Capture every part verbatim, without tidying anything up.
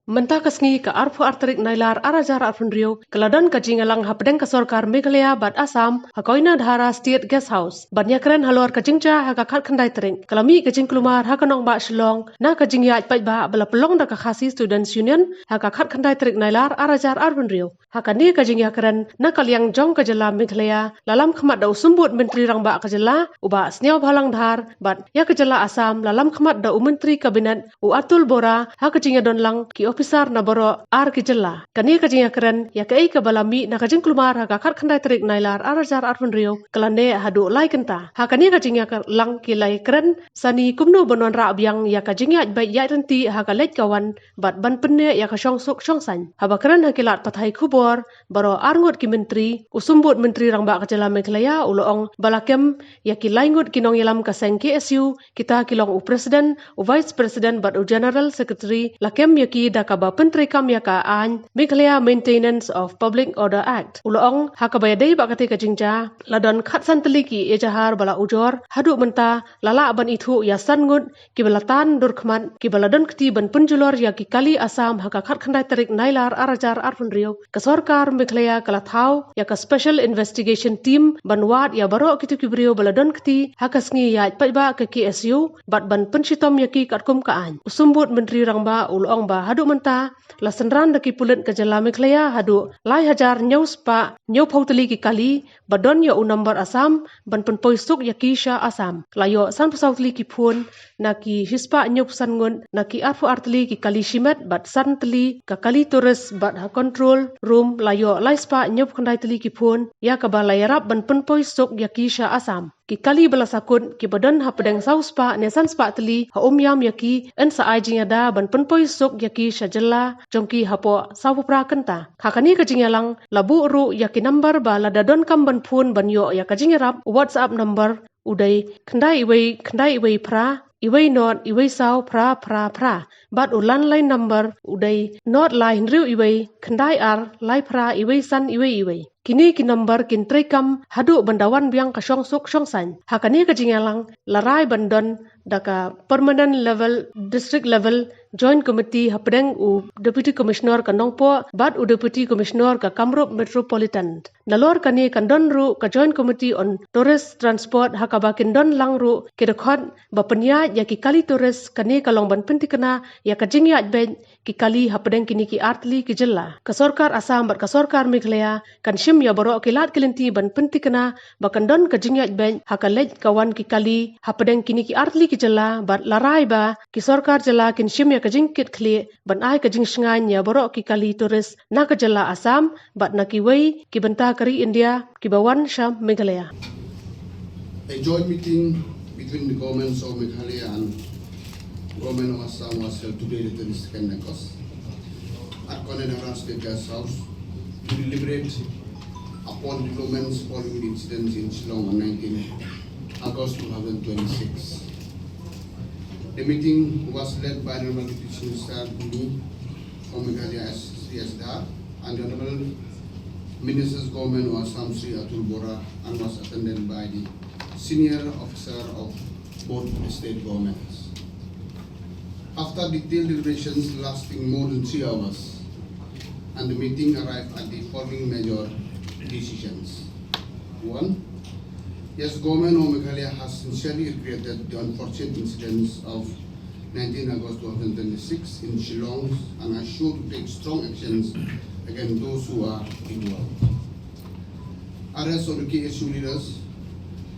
Mynta ka sngi ka arphew ar tarik Nailar ar hajar arphew hynriew, ka la don ka jingïalang hapdeng ka sorkar Meghalaya bad Assam, ha Koinadhara State Guest House. Ban ïakren halor ka jingjia ha ka khatkhyndai tarik, ka la mih ka jingkulmar ha ka nongbah Shillong, na ka jingïaid paidbah ba la pynlong da ka Khasi Students Union, ha ka khatkhyndai tarik Nailar ar hajar arphew hynriew. Ha kane ka jingïakren, na ka liang jong ka jylla Meghalaya, la lam khmat da u Symbud Myntri Rangbah ka jylla, u Bah Sniawbhalang Dhar, bad ïa ka jylla Assam, la lam khmat da u Myntri Kabinet, u Atul Bora, ha ka jingïadon lang ki ophisar na baroh ar ki jylla. Kane ka jingïakren, ïa kaei kaba la mih na ka jingkulmar ha ka khatkhyndai tarik Nailar ar hajar arphew hynriew, ka la neh haduh lai kynta. Ha kane ka jingïalang ki la ïakren sani kumno ban wanrah biang ïa ka jingïaid beit ïaid ryntih ha ka leit ka wan, bad ban pynneh ïa ka shongsuk shongsaiñ. Haba kren ha ki lad pathai khubor baroh arngut ki myntri, u Symbud Myntri Rangbah ka jylla Meghalaya u la ong ba la kem ïa ki laingut ki nongïalam ka seng K S U, kita ki long u President, u Vice President bad u General Secretary, la kem ïa ki da kaba pyntreikam ïa ka aiñ Meghalaya Maintenance of Public Order Act. U la ong ha kaba ïadei bad katei ka jingjia, la don khatsan tylli ki ejahar ba la ujor, haduh mynta la lah ban ithuh ïa san ngut kiba la tan dur khmat, kiba la don kti ban pynjulor ïa ki kali Assam ha ka khatkhyndai tarik Nailar ar hajar arphew hynriew. Ka sorkar Meghalaya ka la thaw ïa ka Special Investigation Team ban wad ïa baroh kito ki briew ba la don kti ha ka sngi ïaid paidbah ka K S U, bad ban pynshitom ïa ki katkum ka aiñ. U Symbud Myntri Rangbah u la ong ba haduh mynta, la synran da ki pulit ka jylla Meghalaya haduh lai hajar hynñiew spah hynñiewphew tylli ki kali, ba don ïa u number Assam, ban pynpoi suk ïa ki sha Assam. La ïoh sanphew saw tylli ki phone na ki shispah hynñiewphew san ngut na ki arphew ar tylli ki kali shimet bad san tylli ka kali tourist, bad ha control room la ïoh laispah hynñiewphew khyndai tylli ki phone, ïa kaba la ïarap ban pynpoi suk ïa ki sha Assam. Ki kali ba la sakut, kiba don hapdeng saw spah ne san spah tylli, ha Umiam ïa ki, yn sa ai jingïada ban pynpoi suk ïa ki sha jylla jong ki hapoh sawphew phra kynta. Ha kane ka jingïalang, la buh ruh ïa ki number ba lada donkam ban phone ban ïoh ïa ka jingïarap, u WhatsApp number u dei khyndai iwei khyndai iwei phra, iwei not iwei saw phra phra phra. Bad u landline number u dei not lai hynriew iwei khyndai ar lai phra iwei san iwei iwei. Kine ki number kin treikam haduh ban da wan biang ka shongsuk shongsaiñ. Ha kane ka jingïalang, la rai ban don da ka permanent level, district level, Joint Committee hapdeng u Deputy Commissioner ka Nongpoh bad u Deputy Commissioner ka Kamrup Metropolitan. Nalor kane kan don ruh ka Joint Committee on Tourist Transport, ha kaba kin don lang ruh ki dkhot ba pynïaid ïa ki kali tourist. Kane ka long ban pynthikna ïa ka jingïaid beit ki kali hapdeng kine ki artylli ki jylla. Ka sorkar Assam bad ka sorkar Meghalaya kan shim ïa baroh ki lad ki lynti ban pynthikna ba kan don ka jingïaid beit ha ka leit ka wan ki kali hapdeng kine ki artylli ki jylla, bad la rai ba ki sorkar jylla kin shim ïa ka jingkitkhlieh ban ai ka jingshngaiñ ïa baroh ki kali tourist na ka jylla Assam bad na kiwei ki bynta ka ri India kiba wan sha Meghalaya. A joint meeting between the governments of Meghalaya and government of Assam was held today, the twenty-second August, at Koinadhara State Guest House to deliberate upon developments following the incidents in Shillong on nineteen August two thousand twenty-six. The meeting was led by Honorable Deputy Chief Minister, me, of Meghalaya, S, Shri S Dhar, and Honorable Ministers Government of Assam, Shri Atul Bora, and was attended by the senior officer of both the state governments. After detailed deliberations lasting more than three hours, and the meeting arrived at the following major decisions. One, yes, Government of Meghalaya has sincerely regretted the unfortunate incidents of nineteen August two thousand twenty-six in Shillong and are sure to take strong actions against those who are involved. Arrest of the K S U leaders.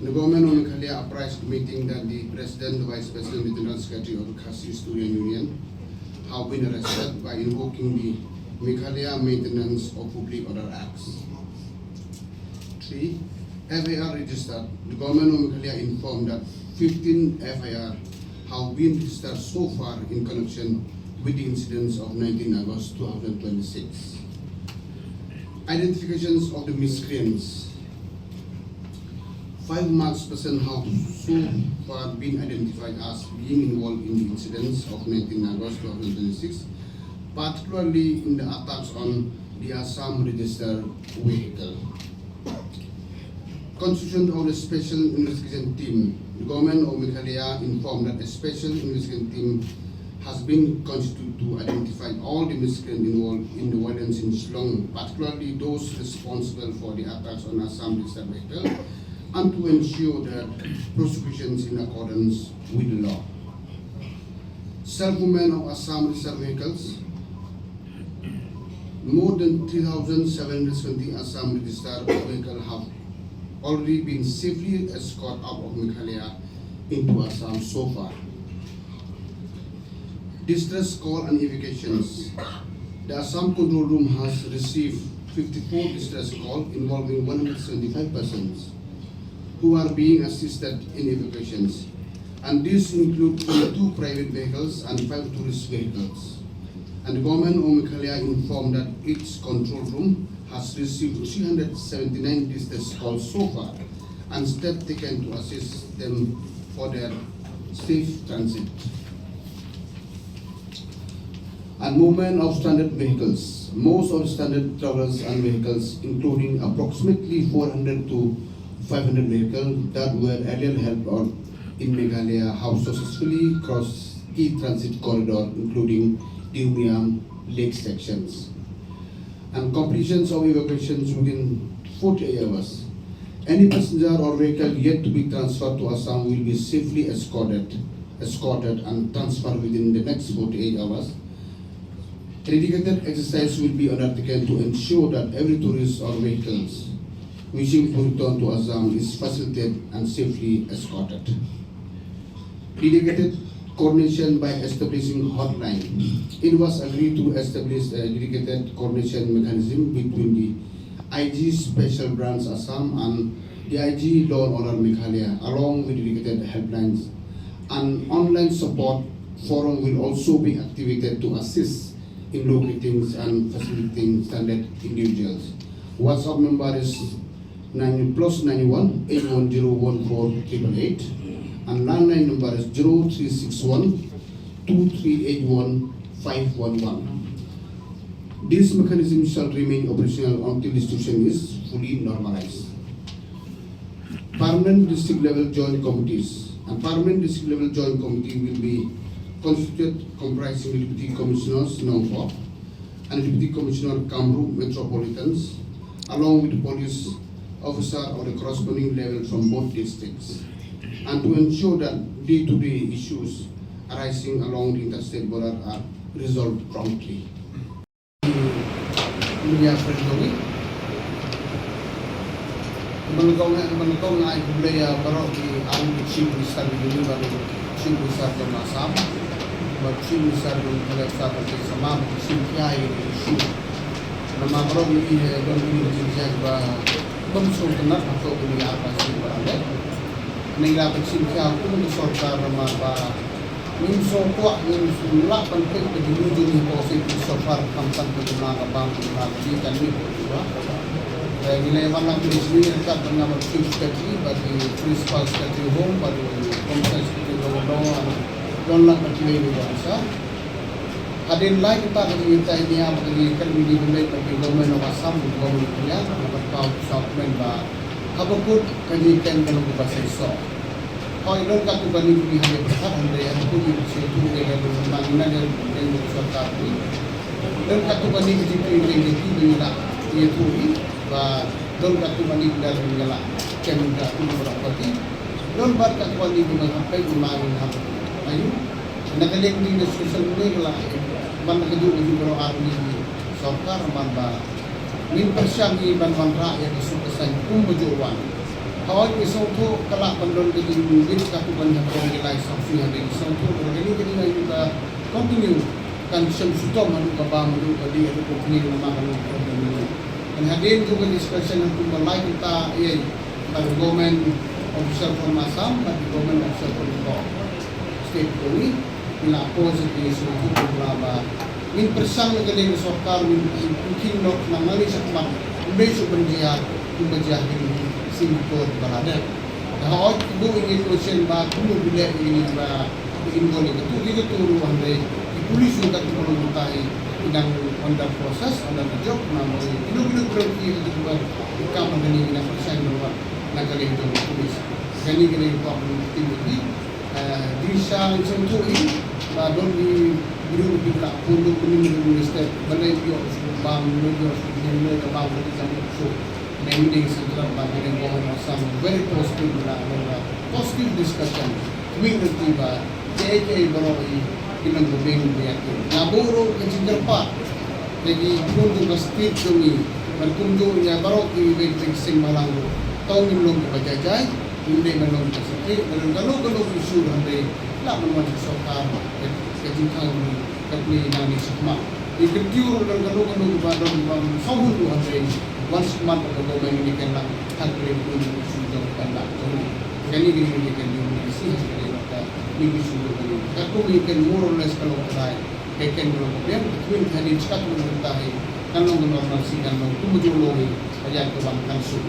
The government of Meghalaya apprised the meeting that the President, the Vice President, and the General Secretary of the Khasi Student Union have been arrested by invoking the Meghalaya Maintenance of Public Order Acts. Three, F I R registered. The government of Meghalaya informed that fifteen F I R have been registered so far in connection with the incidents of nineteen August two thousand twenty-six. Identifications of the miscreants. Five masked persons have so far been identified as being involved in the incidents of nineteen August two thousand twenty-six, particularly in the attacks on the Assam registered vehicle. Constitution of the Special Investigation Team. The government of Meghalaya informed that a special investigation team has been constituted to identify all the miscreants involved in the violence in Shillong, particularly those responsible for the attacks on Assam registered vehicle, and to ensure that prosecutions in accordance with the law. Self movement of Assam registered vehicles. More than three thousand seven hundred seventy Assam registered vehicles have already been safely escorted out of Meghalaya into Assam so far. Distress call and evacuations. The Assam Control Room has received fifty-four distress calls involving one hundred seventy-five persons who are being assisted in evacuations, and these include twenty-two private vehicles and five tourist vehicles. And the government of Meghalaya informed that its control room has received three hundred seventy-nine distress calls so far, and steps taken to assist them for their safe transit. And movement of stranded vehicles. Most of stranded travelers and vehicles, including approximately four hundred to five hundred vehicles that were earlier held out in Meghalaya, have successfully crossed key transit corridor, including the Umiam Lake sections, and completions of evacuations within forty-eight hours. Any passenger or vehicle yet to be transferred to Assam will be safely escorted, escorted and transferred within the next forty-eight hours. Dedicated exercise will be undertaken to ensure that every tourist or vehicles wishing to return to Assam is facilitated and safely escorted. Dedicated coordination by establishing hotline. It was agreed to establish a dedicated coordination mechanism between the I G Special Branch Assam and the I G Law and Order Meghalaya, along with dedicated helplines. An online support forum will also be activated to assist in locating and facilitating stranded individuals. WhatsApp number is nine plus nine one eight one zero one four triple eight, and landline number is zero three six one two three eight one five one one. This mechanism shall remain operational until the situation is fully normalized. Permanent district level joint committees. And permanent district level joint committee will be constituted, comprising Deputy Commissioners Nongpoh and Deputy Commissioner Kamrup Metropolitans, along with police officer of the corresponding level from both districts, and to ensure that day-to-day issues arising along the interstate border are resolved promptly. Mia Frederick. Ban kong, ban kong ai khublei ïa baroh ki, ang ki Chief Minister ki jong ngi, bad Chief Minister jong Assam, bad Chief Minister jong Meghalaya, bad ki sama, bad ki sngewkhia ïa ki issue. Namar baroh ngi, eh, don ki jingjia ba bym sngewtynnat hapoh kine ki ar pasngi ba la leit. Ngi la pynsngewkhia kum ka sorkar namar ba ngim sngewkwah, ngim sngewlah ban peit ba ki mujur ngi hapoh state ki sorkar, khamtam ka jylla ka bam, ka jylla ka dei, ka dei ka jylla. Te ngi la wan lang pynshoi ryngkat bad nga bad Chief Secretary, bad ki Principal Secretary Home, bad ki Commissioner Secretary Home, bad ki don lang bad kiwei kiwei officer. Hadien lai kynta ka jingïatai nia bad ka jingïakynduh bad ki Government of Assam, Government of India, nga pynpaw sha u kmen ba haba kut ka jingïakynduh ka long kaba seisoh. Hooid, don katto katne ki hadien pyrkhat hynrei hadien kut ki seisoh ki la don, nang na ka sorkar ki. Don katto katne ki jingkyrmen ki ba ngi la ïathuh hi ba don katto katne ki la don, ngi la kem da ki ba party. Don bad katto katne ki ba hap peit, ngi la hap ayu. Na ka liang jong ka social media ka la ban ka juh ka juh baroh ar ngi sorkar, ban ba ngin pyrshang ngi ban wanrah ïa ka suk ka saiñ kum ba juh wan. Hooid, ngi sngewthuh ka lah ban don ka jingbit katto ban ïa kong ki lai sawphew hadien, ngi sngewthuh ba kane ka dei ka continue, kan shem shitom haduh ka bam, haduh ka dih, haduh ka kñi, namar ka long ka continue. Kan hadien jong ka discussion ha kum ba lai kynta ïa bad government official from Assam, bad government official from the state jong ngi, ngi la oppose ïa ki sngewthuh jong u ba ngin pyrshang na ka liang ka sorkar, ngin pynkhih noh khnang nangne shakhmat ym dei shuh ban jia kumba jia ha kine ki sngi ki por ba la dep. Te hooid, ki buh ïa ki question ba kumno ki leh ïa kine ba ki involve ïa kito kito ruh, hynrei ki police ruh katto katne mynta ki dang under process, under the job, namar kino kino ki briew ki, ki kam ha kane ki dang pyrshang ban wan na ka liang jong ki police. Kane ka dei ka pop ka tim ka dei, eh, dei sha sngewthuh ïa Ba don ki briew ki la pun du mynnin mynnin step, balei ïoh shu bam, ïoh shu bam, ïoh bam, ïoh bam, ïoh shu. Mynnin central ba mynnin government Assam very positive, la la positive discussion. Kmie ki ba, kaei kaei baroh ki nang ka beng ïa ki. Na buh ruh ka jingkyrpad. Te ki pun du ka state jong ngi. Ban kumjuh ïa baroh ki wei ki seng balang ruh. To ngin long kiba jai jai, ngim dei ban long kiba sngewthuh, ban long kano kano ki issue hynrei la ban wan ka sorkar, ka, ka jingkhang ka plie nangne shakhmat. Ki kyntiew ruh don kano kano kiba don bym sngewhun ruh hynrei wan shakhmat ka government ngin ïakynlang ha ka liang ka issue jong ka pynbeit jong ngi. Kane ka dei ka issue ngin ïa sngewthuh ha ka liang ka issue jong ngi. Katkum ngi ken more or less ka long ka dei. Ka ken ka long ka biang, ka twin ka dei ka long ka dei. Kan long ka normalcy, kan long kumba ju long hi, ka ïaid ka wan kan suk.